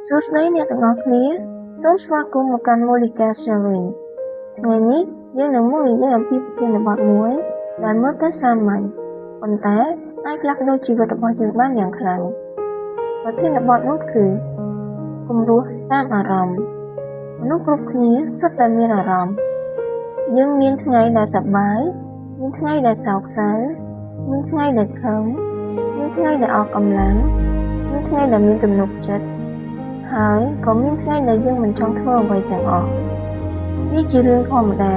សួស្តីអ្នកទាំងអស់គ្នាសូមស្វាគមន៍មកកាន់ Molika Sharing ថ្ងៃនេះយើងនឹងមកនិយាយអំពីប្រធានបទមួយដែលមើលទៅសាមញ្ញប៉ុន្តែអាចផ្លាស់ប្ដូរជីវិតរបស់យើងបានយ៉ាងខ្លាំងប្រធានបទនោះគឺគំរស់តាមអារម្មណ៍មនុស្សគ្រប់គ្នាសុទ្ធតែមានអារម្មណ៍យើងមានថ្ងៃដែលសប្បាយមានថ្ងៃដែលសោកសៅមានថ្ងៃដែលខឹងមានថ្ងៃដែលអស់កម្លាំងមានថ្ងៃដែលមានទំនុកចិត្តហើយក៏មានថ្ងៃដែលយើងមិនចង់ធ្វើអ្វីទាំងអស់វាជារឿងធម្មតា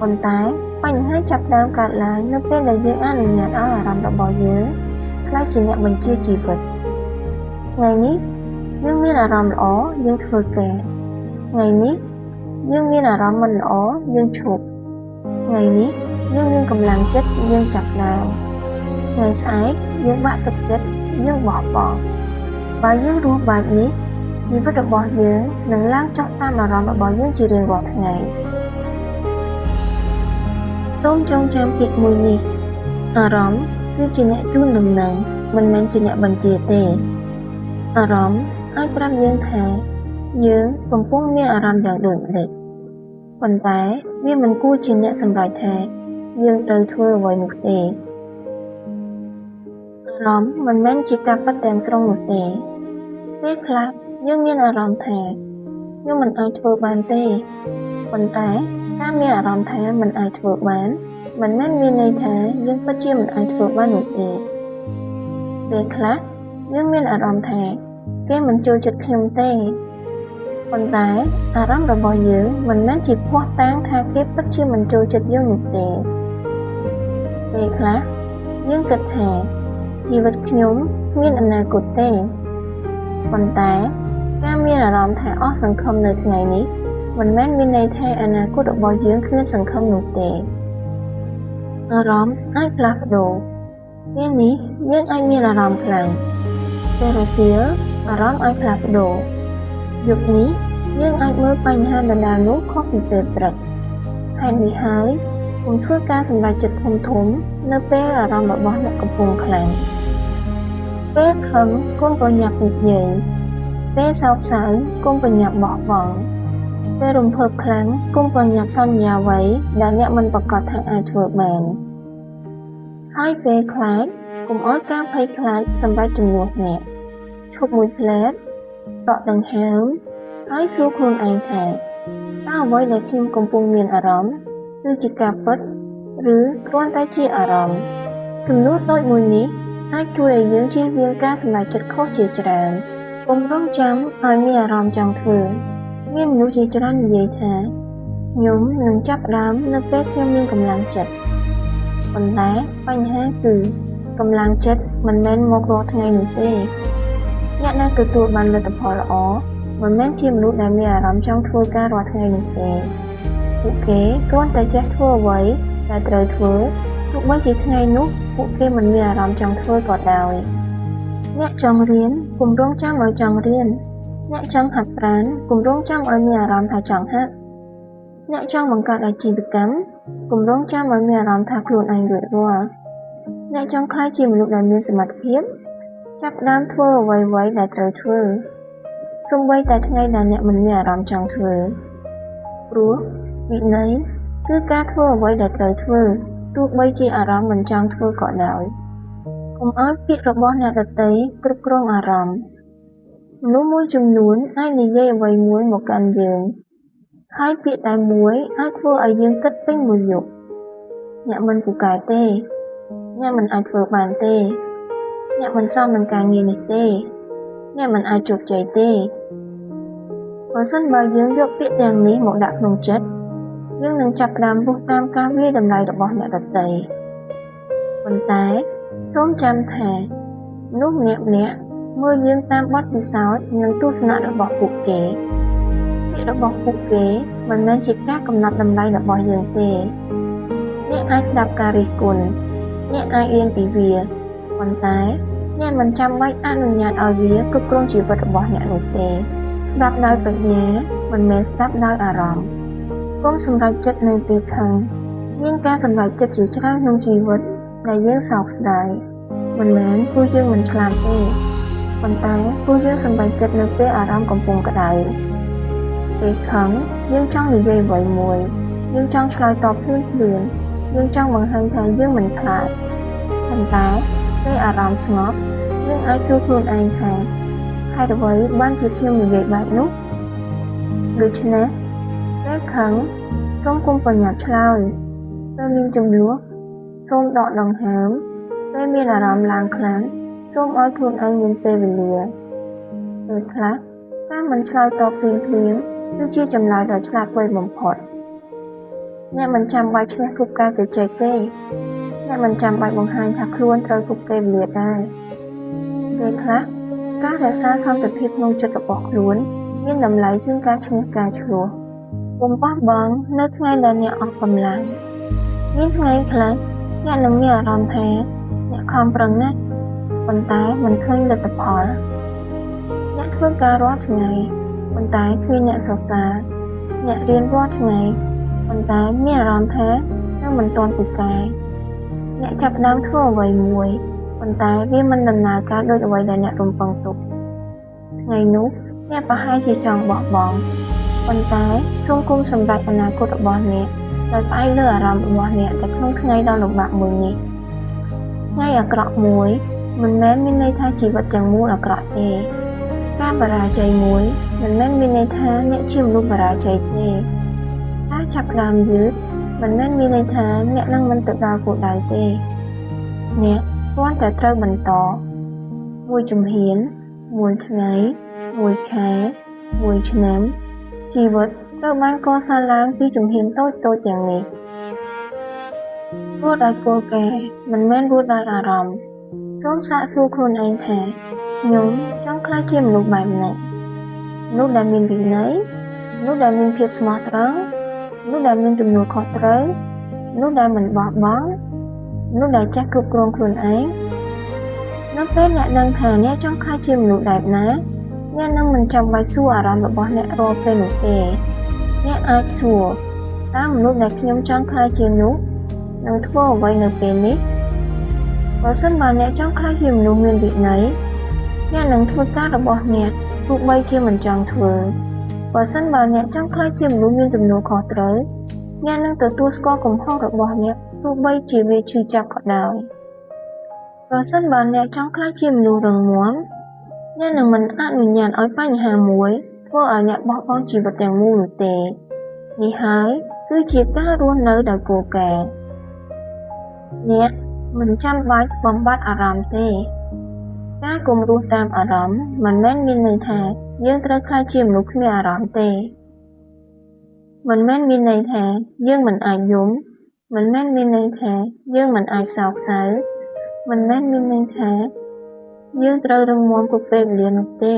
ប៉ុន្តែបញ្ហាចាប់ផ្ដើមកើតឡើងនៅពេលដែលយើងអនុញ្ញាតឲ្យអារម្មណ៍របស់យើងក្លាយជាអ្នកបញ្ជាជីវិតថ្ងៃនេះយើងមានអារម្មណ៍ល្អយើងធ្វើការថ្ងៃនេះយើងមានអារម្មណ៍មិនល្អយើងឈប់ថ្ងៃនេះយើងមានកម្លាំងចិត្តយើងចាប់ផ្ដើមថ្ងៃស្អែកយើងបាក់ទឹកចិត្តយើងបោះបង់បើយើងរស់បែបនេះជីវិតរបស់យើងនឹងឡើងចុះតាមអារម្មណ៍របស់យើងជារៀងរាល់ថ្ងៃសូមចងចាំពាក្យមួយនេះអារម្មណ៍គឺជាអ្នកជូនដំណឹងមិនមែនជាអ្នកបញ្ជាទេអារម្មណ៍អាចប្រាប់យើងថាយើងកំពុងមានអារម្មណ៍យ៉ាងដូចម្តេចប៉ុន្តែវាមិនគួរជាអ្នកសម្រេចថាយើងត្រូវធ្វើអ្វីនោះទេអារម្មណ៍មិនមែនជាការពិតទាំងស្រុងនោះទេពេលខ្លះយើងមានអារម្មណ៍ថាខ្ញុំមិនអាចធ្វើបានទេប៉ុន្តែការមានអារម្មណ៍ថាមិនអាចធ្វើបានមិនមែនមានន័យថាយើងពិតជាមិនអាចធ្វើបាននោះទេពេលខ្លះយើងមានអារម្មណ៍ថាគេមិនចូលចិត្តខ្ញុំទេប៉ុន្តែអារម្មណ៍របស់យើងមិនមែនជាភស្តុតាងថាគេពិតជាមិនចូលចិត្តយើងនោះទេពេលខ្លះយើងគិតថាជីវិតខ្ញុំគ្មានអនាគតទេប៉ុន្តែការមានអារម្មណ៍ថាអស់សង្ឃឹមនៅថ្ងៃនេះមិនមែនមានន័យថាអនាគតរបស់យើងគ្មានសង្ឃឹមនោះទេអារម្មណ៍អាចផ្លាស់ប្ដូរពេលនេះយើងអាចមានអារម្មណ៍ខ្លាំងពេលរសៀលអារម្មណ៍អាចផ្លាស់ប្ដូរយប់នេះយើងអាចមើលបញ្ហាដដែលនោះខុសពីពេលព្រឹកហេតុនេះហើយកុំធ្វើការសម្រេចចិត្តធំៗនៅពេលអារម្មណ៍របស់អ្នកកំពុងខ្លាំងពេលខឹងកុំប្រញាប់និយាយពេលសោកសៅកុំប្រញាប់បោះបង់ពេលរំភើបខ្លាំងកុំប្រញាប់សន្យាអ្វីដែលអ្នកមិនប្រាកដថាអាចធ្វើបានហើយពេលខ្លាចកុំឲ្យការភ័យខ្លាចសម្រេចជំនួសអ្នកឈប់មួយភ្លែតដកដង្ហើមហើយសួរខ្លួនឯងថាតើអ្វីដែលខ្ញុំកំពុងមានអារម្មណ៍គឺជាការពិតឬគ្រាន់តែជាអារម្មណ៍សំណួរតូចមួយនេះអាចជួយឲ្យយើងជៀសវាងការសម្រេចចិត្តខុសជាច្រើនកុំរង់ចាំឲ្យមានអារម្មណ៍ចង់ធ្វើមានមនុស្សជាច្រើននិយាយថាខ្ញុំនឹងចាប់ផ្ដើមនៅពេលខ្ញុំមានកម្លាំងចិត្តប៉ុន្តែបញ្ហាគឺកម្លាំងចិត្តមិនមែនមករាល់ថ្ងៃនោះទេអ្នកដែលទទួលបានលទ្ធផលល្អមិនមែនជាមនុស្សដែលមានអារម្មណ៍ចង់ធ្វើការរាល់ថ្ងៃនោះទេពួកគេគ្រាន់តែចេះធ្វើអ្វីដែលត្រូវធ្វើទោះបីជាថ្ងៃនោះពួកគេមិនមានអារម្មណ៍ចង់ធ្វើក៏ដោយអ្នកចង់រៀនកុំរង់ចាំឲ្យចង់រៀនអ្នកចង់ហាត់ប្រាណកុំរង់ចាំឲ្យមានអារម្មណ៍ថាចង់ហាត់អ្នកចង់បង្កើតអាជីវកម្មកុំរង់ចាំឲ្យមានអារម្មណ៍ថាខ្លួនឯងរួចរាល់អ្នកចង់ក្លាយជាមនុស្សដែលមានសមត្ថភាពចាប់ផ្ដើមធ្វើអ្វីៗដែលត្រូវធ្វើសូម្បីតែថ្ងៃដែលអ្នកមិនមានអារម្មណ៍ចង់ធ្វើព្រោះវិន័យគឺការធ្វើអ្វីដែលត្រូវធ្វើទោះបីជាអារម្មណ៍មិនចង់ធ្វើក៏ដោយកុំឲ្យពាក្យរបស់អ្នកដទៃគ្រប់គ្រងអារម្មណ៍មនុស្សមួយចំនួនអាចនិយាយអ្វីមួយមកកាន់យើងហើយពាក្យតែមួយអាចធ្វើឲ្យយើងគិតពេញមួយយប់អ្នកមិនពូកែទេអ្នកមិនអាចធ្វើបានទេអ្នកមិនសមនឹងការងារនេះទេអ្នកមិនអាចជោគជ័យទេបើសិនបើយើងយកពាក្យទាំងនេះមកដាក់ក្នុងចិត្តយើងនឹងចាប់ផ្ដើមរស់តាមការវាយតម្លៃរបស់អ្នកដទៃប៉ុន្តែសូមចាំថាមនុស្សម្នាក់ៗមើលយើងតាមបទពិសោធន៍និងទស្សនៈរបស់ពួកគេពាក្យរបស់ពួកគេមិនមែនជាការកំណត់តម្លៃរបស់យើងទេអ្នកអាចស្ដាប់ការរិះគន់អ្នកអាចរៀនពីវាប៉ុន្តែអ្នកមិនចាំបាច់អនុញ្ញាតឲ្យវាគ្រប់គ្រងជីវិតរបស់អ្នកនោះទេស្ដាប់ដោយប្រាជ្ញាមិនមែនស្ដាប់ដោយអារម្មណ៍កុំសម្រេចចិត្តនៅពេលខឹងមានការសម្រេចចិត្តជាច្រើនក្នុងជីវិតដែលយើងសោកស្ដាយមិនមែនព្រោះយើងមិនឆ្លាតទេ ប៉ុន្តែពួកយើងសម្រេចចិត្តនៅពេលអារម្មណ៍កំពុងក្តៅពេលខឹងយើងចង់និយាយអ្វីមួយយើងចង់ឆ្លើយតបភ្លាមៗយើងចង់បង្ហាញថាយើងមិនខ្លាចប៉ុន្តែពេលអារម្មណ៍ស្ងប់យើងអាចសួរខ្លួនឯងថាហេតុអ្វីបានជាខ្ញុំនិយាយបែបនោះដូច្នេះពេលខឹងសូមកុំប្រញាប់ឆ្លើយពេលមានជម្លោះសូមដកដង្ហើមពេលមានអារម្មណ៍ឡើងខ្លាំងសូមឲ្យខ្លួនឯងមានពេលវេលាពេលខ្លះការមិនឆ្លើយតបភ្លាមៗគឺជាចម្លើយដ៏ឆ្លាតវៃបំផុតអ្នកមិនចាំបាច់ឈ្នះគ្រប់ការជជែកទេអ្នកមិនចាំបាច់បង្ហាញថាខ្លួនត្រូវគ្រប់ពេលវេលាដែរពេលខ្លះការរក្សាសន្តិភាពក្នុងចិត្តរបស់ខ្លួនមានតម្លៃជាងការឈ្នះការឈ្លោះកុំបោះបង់នៅថ្ងៃដែលអ្នកអស់កម្លាំងមានថ្ងៃខ្លះអ្នកនឹងមានអារម្មណ៍ថាអ្នកខំប្រឹងណាស់ប៉ុន្តែមិនឃើញលទ្ធផលអ្នកធ្វើការរាល់ថ្ងៃប៉ុន្តែគ្មានអ្នកសរសើរអ្នករៀនរាល់ថ្ងៃប៉ុន្តែមានអារម្មណ៍ថានៅមិនទាន់ពូកែអ្នកចាប់ផ្ដើមធ្វើអ្វីមួយប៉ុន្តែវាមិនដំណើរការដូចអ្វីដែលអ្នករំពឹងទុកថ្ងៃនោះអ្នកប្រហែលជាចង់បោះបង់ប៉ុន្តែសូមកុំសម្រេចអនាគតរបស់អ្នកដោយផ្អែកលើអារម្មណ៍របស់អ្នកតែក្នុងថ្ងៃដ៏លំបាកមួយនេះថ្ងៃអាក្រក់មួយមិនមែនមានន័យថាជីវិតទាំងមូលអាក្រក់ទេការបរាជ័យមួយមិនមែនមានន័យថាអ្នកជាមនុស្សបរាជ័យទេការចាប់ផ្ដើមយឺតមិនមែនមានន័យថាអ្នកនឹងមិនទៅដល់គោលដៅទេអ្នកគ្រាន់តែត្រូវបន្តមួយជំហានមួយថ្ងៃមួយខែមួយឆ្នាំជីវិតត្រូវបានកសាងឡើងពីជំហានតូចៗទាំងនេះរស់ដោយគោលការណ៍មិនមែនរស់ដោយអារម្មណ៍សូមសាកសួរខ្លួនឯងថាខ្ញុំចង់ក្លាយជាមនុស្សបែបណាមនុស្សដែលមានវិន័យមនុស្សដែលមានភាពស្មោះត្រង់មនុស្សដែលមានទំនួលខុសត្រូវមនុស្សដែលមិនបោះបង់មនុស្សដែលចេះគ្រប់គ្រងខ្លួនឯងនៅពេលអ្នកដឹងថាអ្នកចង់ក្លាយជាមនុស្សបែបណាអ្នកនឹងមិនចាំបាច់សួរអារម្មណ៍របស់អ្នករាល់ពេលនោះទេអ្នកអាចសួរតើមនុស្សដែលខ្ញុំចង់ក្លាយជានោះនឹងធ្វើអ្វីនៅពេលនេះបើសិនបើអ្នកចង់ក្លាយជាមនុស្សមានវិន័យអ្នកនឹងធ្វើការរបស់អ្នកទោះបីជាមិនចង់ធ្វើបើសិនបើអ្នកចង់ក្លាយជាមនុស្សមានទំនួលខុសត្រូវអ្នកនឹងទទួលស្គាល់កំហុសរបស់អ្នកទោះបីជាវាឈឺចាប់ក៏ដោយប្រសិនបើអ្នកចង់ក្លាយជាមនុស្សរឹងមាំអ្នកនឹងមិនអនុញ្ញាតឲ្យបញ្ហាមួយធ្វើឲ្យអ្នកបោះបង់ជីវិតទាំងមូលនោះទេនេះហើយគឺជាការរស់នៅដោយគោលការណ៍អ្នកមិនចាំបាច់បំបត្តិអារម្មណ៍ទេការកុំរស់តាមអារម្មណ៍មិនមែនមានន័យថាយើងត្រូវក្លាយជាមនុស្សគ្មានអារម្មណ៍ទេមិនមែនមានន័យថាយើងមិនអាចយំមិនមែនមានន័យថាយើងមិនអាចសោកសៅមិនមែនមានន័យថាយើងត្រូវរឹងមាំគ្រប់ពេលវេលានោះទេ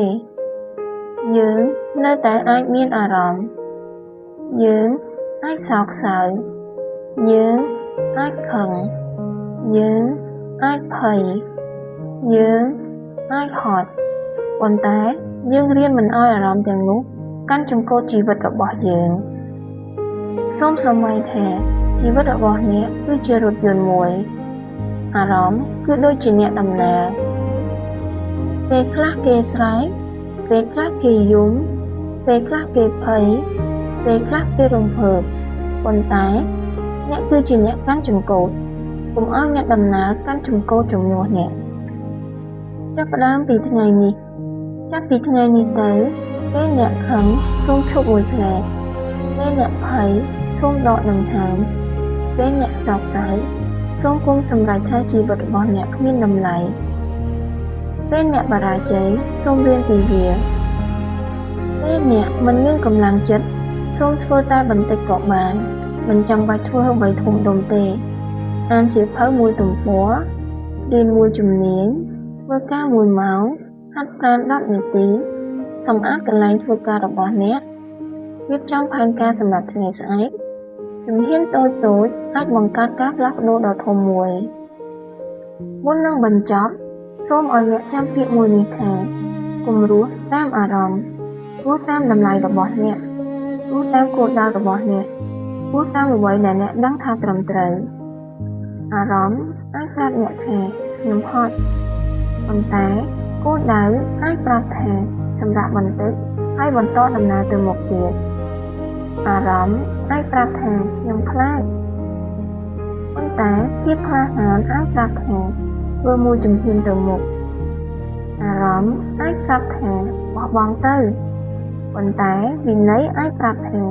យើងនៅតែអាចមានអារម្មណ៍យើងអាចសោកសៅយើងអាចខឹងយើងអាចភ័យយើងអាចហត់ប៉ុន្តែយើងរៀនមិនឲ្យអារម្មណ៍ទាំងនោះកាន់ចង្កូតជីវិតរបស់យើងសូមស្រមៃថាជីវិតរបស់អ្នកគឺជារថយន្តមួយអារម្មណ៍គឺដូចជាអ្នកដំណើរពេលខ្លះគេស្រែកពេលខ្លះគេយំពេលខ្លះគេភ័យពេលខ្លះគេរំភើបប៉ុន្តែអ្នកគឺជាអ្នកកាន់ចង្កូតកុំឲ្យអ្នកដំណើរកាន់ចង្កូតជំនួសអ្នកចាប់ផ្ដើមពីថ្ងៃនេះចាប់ពីថ្ងៃនេះទៅពេលអ្នកខឹងសូមឈប់មួយភ្លែតពេលអ្នកភ័យសូមដកដង្ហើមពេលអ្នកសោកសៅសូមកុំសម្រេចថាជីវិតរបស់អ្នកគ្មានតម្លៃពេលអ្នកបរាជ័យសូមរៀនពីវាពេលអ្នកមិនមានកម្លាំងចិត្តសូមធ្វើតែបន្តិចក៏បានមិនចាំបាច់ធ្វើអ្វីធំដុំទេអានសៀវភៅមួយទំព័ររៀនមួយជំនាញធ្វើការមួយម៉ោងហាត់ប្រាណ10នាទីសម្អាតកន្លែងធ្វើការរបស់អ្នករៀបចំផែនការសម្រាប់ថ្ងៃស្អែកជំហានតូចៗអាចបង្កើតការផ្លាស់ប្ដូរដ៏ធំមួយមុននឹងបញ្ចប់សូមឲ្យអ្នកចាំពាក្យមួយនេះថាកុំរស់តាមអារម្មណ៍រស់តាមតម្លៃរបស់អ្នករស់តាមគោលដៅរបស់អ្នករស់តាមអ្វីដែលអ្នកដឹងថាត្រឹមត្រូវអារម្មណ៍អាចប្រាប់អ្នកថាខ្ញុំហត់ប៉ុន្តែ គោលដៅអាចប្រាប់ថាសម្រាកបន្តិចហើយបន្តដំណើរទៅមុខទៀតអារម្មណ៍អាចប្រាប់ថាខ្ញុំខ្លាចប៉ុន្តែភាពក្លាហានអាចប្រាប់ថាធ្វើមួយជំហានទៅមុខអារម្មណ៍អាចប្រាប់ថាបោះបង់ទៅប៉ុន្តែវិន័យអាចប្រាប់ថា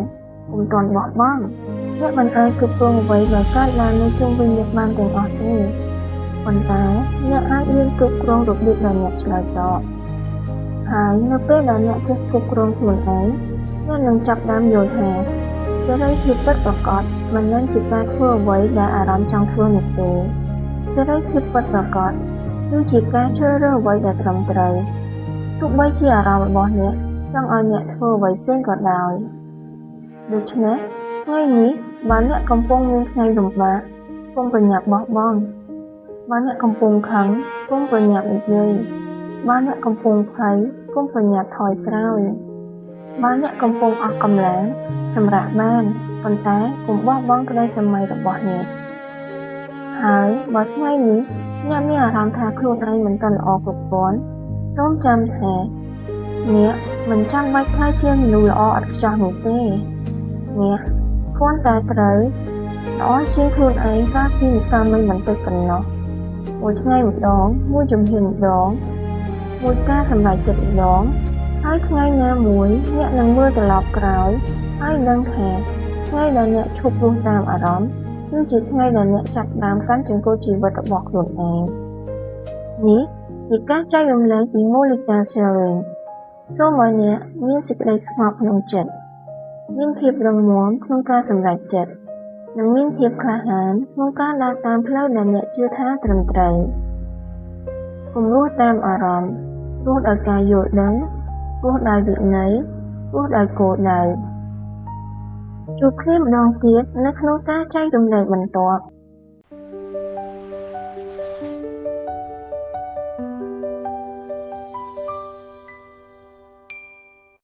កុំទាន់បោះបង់អ្នកមិនអាចគ្រប់គ្រងអ្វីដែលកើតឡើងនៅជុំវិញអ្នកបានទាំងអស់ទេប៉ុន្តែអ្នកអាចរៀនគ្រប់គ្រងរបៀបដែលអ្នកឆ្លើយតបហើយនៅពេលដែលអ្នកចេះគ្រប់គ្រងខ្លួនឯងអ្នកនឹងចាប់ផ្ដើមយល់ថាសេរីភាពពិតប្រាកដមិនមែនជាការធ្វើអ្វីដែលអារម្មណ៍ចង់ធ្វើនោះទេសេរីភាពពិតប្រាកដគឺជាការជ្រើសរើសអ្វីដែលត្រឹមត្រូវទោះបីជាអារម្មណ៍របស់អ្នកចង់ឲ្យអ្នកធ្វើអ្វីផ្សេងក៏ដោយដូច្នេះថ្ងៃនេះបើអ្នកកំពុងមានថ្ងៃលំបាកកុំប្រញាប់បោះបង់បើអ្នកកំពុងខឹងកុំប្រញាប់និយាយបើអ្នកកំពុងភ័យកុំប្រញាប់ថយក្រោយបើអ្នកកំពុងអស់កម្លាំងសម្រាកបានប៉ុន្តែកុំបោះបង់ក្តីស្រមៃរបស់អ្នកហើយបើថ្ងៃនេះអ្នកមានអារម្មណ៍ថាខ្លួនឯងមិនទាន់ល្អគ្រប់គ្រាន់សូមចាំថាអ្នកមិនចាំបាច់ក្លាយជាមនុស្សល្អឥតខ្ចោះនោះទេអ្នកគ្រាន់តែត្រូវល្អជាងខ្លួនឯងកាលពីម្សិលមិញបន្តិចប៉ុណ្ណោះមួយថ្ងៃម្ដងមួយជំហានម្ដងមួយការសម្រេចចិត្តម្ដងហើយថ្ងៃណាមួយអ្នកនឹងមើលត្រឡប់ក្រោយហើយដឹងថាថ្ងៃដែលអ្នកឈប់រស់តាមអារម្មណ៍គឺជាថ្ងៃដែលអ្នកចាប់ផ្ដើមកាន់ចង្កូតជីវិតរបស់ខ្លួនឯងនេះជាការចែករំលែកពី Molika Sharing សូមឲ្យអ្នកមានសេចក្តីស្ងប់ក្នុងចិត្តមានភាពរឹងមាំក្នុងការសម្រេចចិត្តនិងមានភាពក្លាហានក្នុងការដើរតាមផ្លូវដែលអ្នកជឿថាត្រឹមត្រូវកុំរស់តាមអារម្មណ៍រស់ដោយការយល់ដឹងរស់ដោយវិន័យរស់ដោយគោលដៅជួបគ្នាម្ដងទៀតនៅក្នុងការចែករំលែកបន្ទាប់។